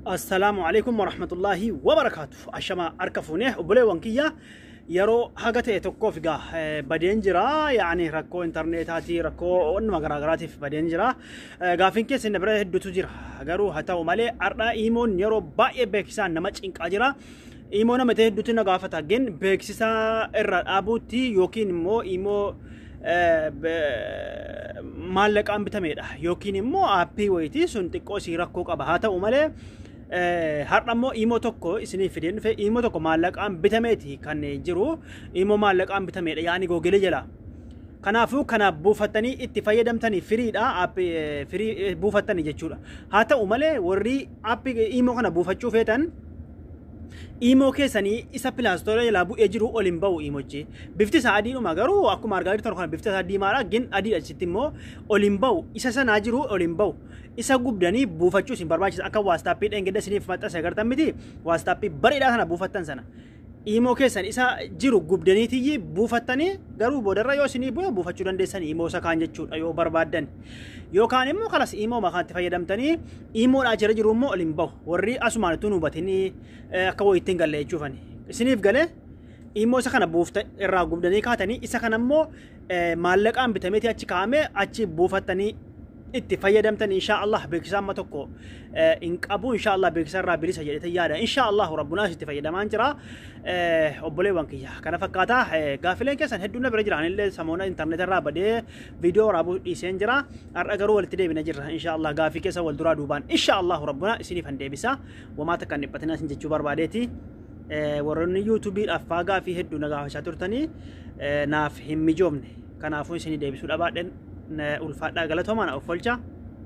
Assalaamu alaikum warahmatullaahi wabarakaatu. Ashama harka fuunee obboleewwan kiyya, yeroo haga ta'e tokkoof egaa badeen jira. Yaani rakkoo intarneetaatii, rakkoo onnuma garaagaraatiif badeen jira. Gaaffiin keessa inni bira hedduutu jira. Garuu haa ta'u malee har'a iimoon yeroo baay'ee beeksisaan nama cinqaa jira. Iimoo nama ta'e hedduutu na gaafata. Gin beeksisa irra dhaabuutti yookiin immoo iimoo maallaqaan bitamedha. Yookiin immoo aappii wayitii sun xiqqoo sii rakkoo qaba. Haa ta'u malee har'a immoo iimoo tokko isiniif fideen dhufe. Iimoo tokko maallaqaan bitameeti kan jiru. Iimoo maallaqaan bitameedha, yaani Google jala. Kanaafuu kana buufattanii itti fayyadamtanii firiidha, aappii firii buufattanii jechuudha. Haa ta'u malee warri aappii iimoo kana buufachuu feetan, iimoo keessanii isa Play Store jalaa bu'ee jiru ol hin ba'u iimochi. Bifti isaa adiidhuma, garuu akkuma argaa jirtan kana bifti isaa diimaadha. Gin adiidha achitti immoo ol hin ba'u. Isa sanaa jiru ol hin ba'u. Isa gubdanii buufachuu isin barbaachisa. Akka WhatsAppii dheengadda isiniif maxxanse agartan miti. WhatsAppii bareedaa sana buufattan sana. Iimoo keessan isa jiru gubdaniitiyyi buufattanii, garuu boodarra yoo isinii bu'e buufachuu dandeessan iimoo isa kaan jechuudha yoo barbaaddan. Yookaan immoo kalas iimoo makaatti fayyadamtanii iimoodhaa jira jiru immoo ol hin bahu. Warri asumaan utuu hubatanii akka wayiitti hin galle jechuufani. Isiniif galee iimoo isa kana buufta irraa gubdanii kaatanii, isa kana immoo maallaqaan bitameeti achi kaa'amee achi buufattanii itti fayyadamtan. Insha Allah beeksisa amma tokko hin qabu, insha Allah beeksisa irraa bilisa jedhee yaada. Insha Allah rabbunaas itti fayyadamaan jira. Obboleewwan kiyya, kana fakkaata. Gaaffileen keessan hedduun na bira jira. Anillee samoona intarneet irraa badee viidiyoo waraabuu dhiiseen jira. Har'a garuu walitti deebina jirra. Insha Allah gaaffii keessa wal duraa duubaan insha Allah rabbuna isiniif han deebisa. Wamaa takka hin dhiphatinaa isin jechuu barbaadeeti. Warroonni YouTubeiidhaaf faa gaaffii hedduu na gaafachaa turtanii naaf hin mijoomne. Kanaafuu isinii deebisuu dhabaadhen ulfaadhaa, galatoomaa, na of olcha.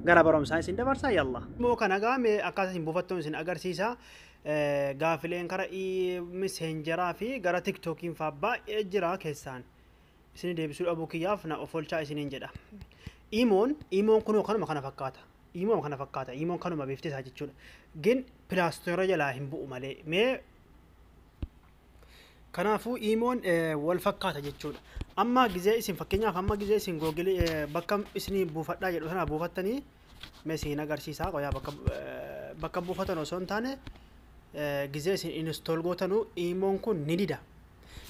Gara barumsaa isin dabarsaa, yalla. Immoo kana gaame akkaataa isin buufattuun isin agarsiisa. Gaafileen kara Messengeraa fi gara TikTokiin faa baay'ee jira, keessaan. Isin deebisuu dhabuu kiyyaaf na of olchaa isiniin jedha. Iimoon kunoo kanuma kana fakkaata. Iimoon kana fakkaata. Iimoon kanuma bifti isaa jechuudha. Gin Play Store jalaa hin bu'u malee. Mee kanaafuu iimoon wal fakkaata jechuudha. Amma gizee isin, fakkeenyaaf, amma gizee isin Google bakka isinii buufadhaa jedhu sana buufattanii, mee isin agarsiisaa qoyaa, bakka buufatan osoo hin taane gizee isin install gootanuu iimoon kun ni dida.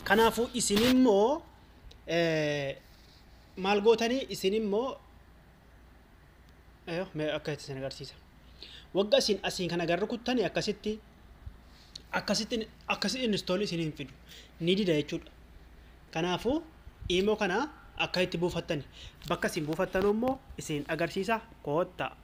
Kanaafuu isin immoo maal gootanii, isin immoo mee akka isin agarsiisa. Wagga isin asiin kana garri kuttanii akkasitti install isin hin fidu, ni dida jechuudha. Kanaafuu iimoo kana akka itti buufattani, bakka isin buufattan immoo isin agarsiisa, koottaa.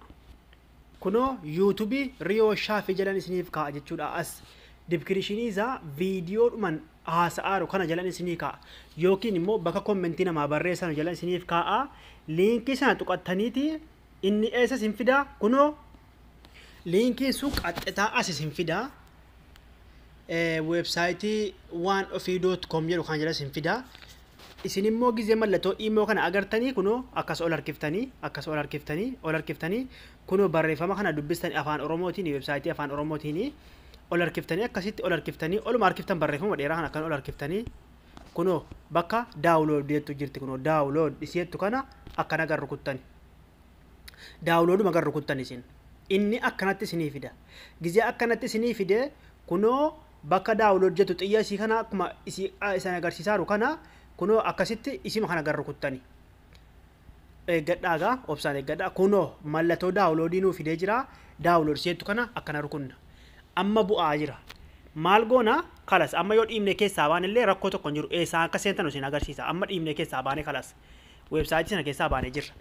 Kunoo YouTubeii Riyoo Shaafii jalan isiniif kaa'a jechuudha. As descriptionii isaa viidiyoodhuman haasa'aaru kana jalan isinii kaa'a. Yookiin immoo bakka commentii namaa barreessan jalan isiniif kaa'a. Linkii sana tuqattaniiti inni eessa isin fidaa? Kunoo linkiin sun qaxxitaa as isin fidaa. Websiteii waanofii.com jedhu kan jala isin fidaa. Isin immoo gizee mallattoo iimoo kana agartanii, kunoo akkas ol harkiftanii, akkas ol harkiftanii, ol harkiftanii, kunoo barreeffama kana dubbistanii, afaan Oromootiin, websiteii afaan Oromootiin ol harkiftanii, akkasitti ol harkiftanii, oluma harkiftan, barreeffama dheeraa kana akkan ol harkiftanii, kunoo bakka download jettu jirti. Kunoo download isiettu kana akkana gar rukuttani. Downloaduma gar rukuttan isin. Inni akkanatti isinii fida. Gizee akkanatti isinii fide, kunoo bakka download jettu xiyya isii kana akkuma isii isan agarsiisaaru kana kunoo akkasitti isima kana gar rukuttani. Eeggadhaagaa, obsaan eeggadhaa. Kunoo mallattoo downloadii nuu fidee jira. Download seettu kana akkana rukunna. Amma bu'aa jira. Maal goona? Kalas amma yoo dhiibne keessaa baan illee rakkoo tokko hin jiru. Eessaa akka seentan isin agarsiisa. Amma dhiibne keessaa baane, kalas. Websiteii sana keessaa baanee jirra.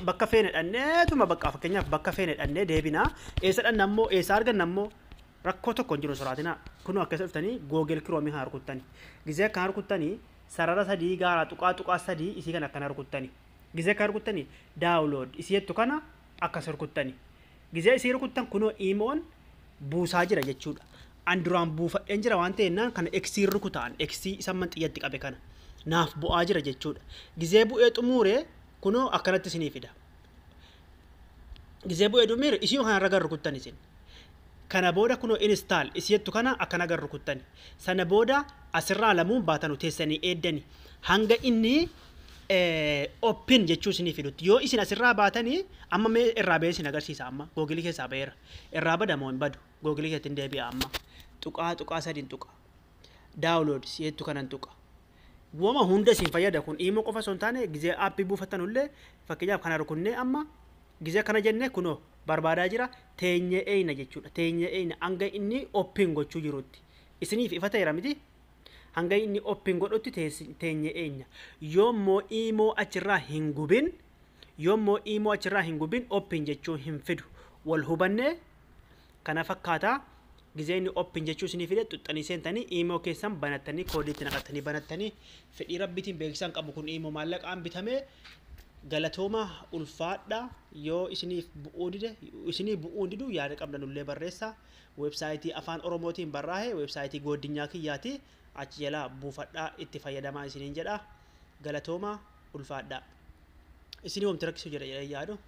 Bakka feene dhanneetuma, bakka fakkeenyaaf bakka feene dhannee deebinaa. Eessa dhanna ammoo, eessa arganna ammoo? Rakkoo tokko hin jiru, soraatinaa. Kunoo akkasa dhuftanii Google Chromeii kana rukuttani. Gizee akkana rukuttanii, sarara sadii gaara tuqaa tuqaa sadii isii kana akkana rukuttani. Gizee akkana rukuttanii, download isii jettu kana akkas rukuttani. Gizee isii rukuttan, kunoo iimoon buusaa jira jechuudha. An duraan buufadheen jira waan ta'eennaan kana Xii rukutaan, Xii isa man xiyyatti qabe kana naaf bu'aa jira jechuudha. Gizee bu'ee xumuuree, kunoo akkanatti isinii fida. Gizee bu'ee xumuure, isii kanarra gar rukuttan isin. Kana booda kunoo install isii jettu kana akkana gar rukuttani. Sana booda asirraa lamuun baatanu teessanii eeddani. Hanga inni open jechuu isinii fidutti. Yoo isin asirraa baatanii, amma mee irraa ba'ee isin agarsiisa. Amma Googilii keessaa ba'eera. Irraa bada moo hin badu? Googilii keessatti hin deebi'a. Amma tuqaa tuqaa sadiin tuqa. Download jettu kanan tuqa. Wama hunda isin fayyada kun. Imoo qofa osoo hin taane, gizee aappii buufattan illee, fakkeenyaaf kana rukunnee, amma gizee kana jennee, kunoo barbaadaa jira. Teenyee eeyna jechuudha. Teenyee eeyna hanga inni open gochuu jirutti. Isiniif ifa ta'eera miti? Hanga inni open godhutti teenyee eeyna. Yoommoo imoo achirraa hin gubin, yoommoo imoo achirraa hin gubin, open jechuu hin fidu. Wal hubannee? Kana fakkaataa. Gizee inni open jechuu isinii fide, xuxxanii seentanii, imoo keessan banattanii, koodii itti naqattanii banattanii, fedhii Rabbiitiin beeksisaan qabu. Kun imoo maallaqaan bitamee. Galatooma, ulfaadha. Yoo isiniif bu'uu dide, isinii bu'uu didu, yaada qabdan illee barreessa. Weebsaayitii Afaan Oromootiin barraa'e, weebsaayitii gooddinyaa kiyyaati, achi jalaa buufadhaa itti fayyadamaa isiniin jedha. Galatooma, ulfaadha. Isinii wamti rakkisu jedha jedhee yaadu.